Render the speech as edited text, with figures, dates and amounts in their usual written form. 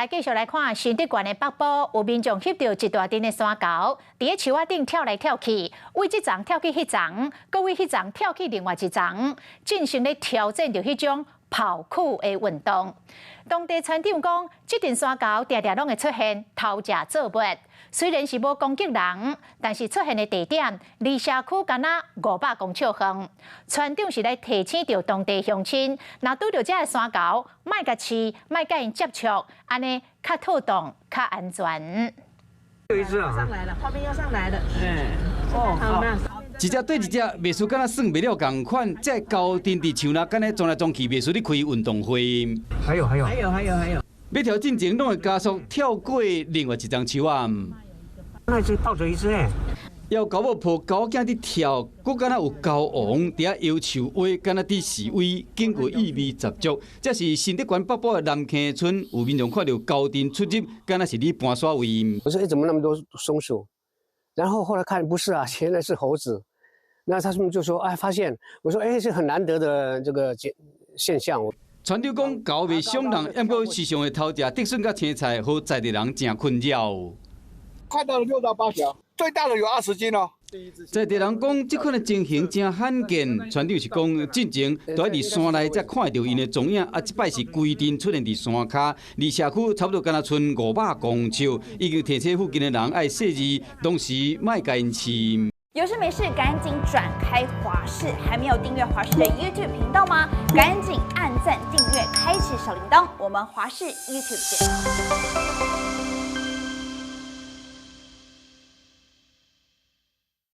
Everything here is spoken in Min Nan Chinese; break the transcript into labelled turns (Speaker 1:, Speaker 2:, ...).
Speaker 1: 來繼續來看新竹縣的北埔，有民眾翕著一大陣的山猴，佇咧樹仔頂跳來跳去，對這層跳去彼層，閣對彼層跳去另外一層，進行咧挑戰著彼種跑酷的運動。當地村長講，這陣山猴定定攏會出現偷食作物，雖然是無攻擊人，但是出現的地點離社區敢若500公尺遠。村長是來提醒著當地鄉親，若拄著這个山猴，莫共飼，莫共𪜶接觸，按呢較妥當、較安全。
Speaker 2: 有一隻啊，
Speaker 3: 上來了，後面又上來了。
Speaker 2: 嗯，哦，好。
Speaker 4: 一隻對一隻，袂輸敢若耍袂了仝款，這猴陣佇樹林敢若撞來撞去，袂輸咧開運動會。
Speaker 2: 還有還有
Speaker 3: 還有還有還有。
Speaker 4: 欲跳進前攏會加速跳過另外一層樹仔。
Speaker 2: 那隻抱著一隻誒。
Speaker 4: 枵猴母抱猴囝佇跳，閣敢若有猴王佇遐搖樹威，敢若佇示威，警告意味十足。這是新竹縣北埔的南坑村，有民眾看著猴陣出入，敢若是咧搬徙位。
Speaker 5: 我說：欸，怎麼那麼多松鼠？然後後來看不是啊，原來是猴子。那他們就說：哎，發現。我說：哎，是很難得的這個現象。
Speaker 4: 村長講，猴袂傷人，毋過時常會偷食竹筍佮青菜，予在地人誠困擾。
Speaker 6: 看到了6到8條，最大的有20斤哦。
Speaker 4: 在地人講，這款的情形誠罕見。村長是講，進前都愛佇山內才看著𪜶的蹤影，啊，這擺是規陣出現佇山跤，離社區差不多敢若賰500公尺，已經提醒附近的人愛細膩，同時莫共𪜶飼。
Speaker 7: 有事沒事趕緊轉開華視，還沒有訂閱華視的 YouTube 頻道嗎？趕緊按讚訂閱，開啟小鈴鐺。我們華視 YouTube 見。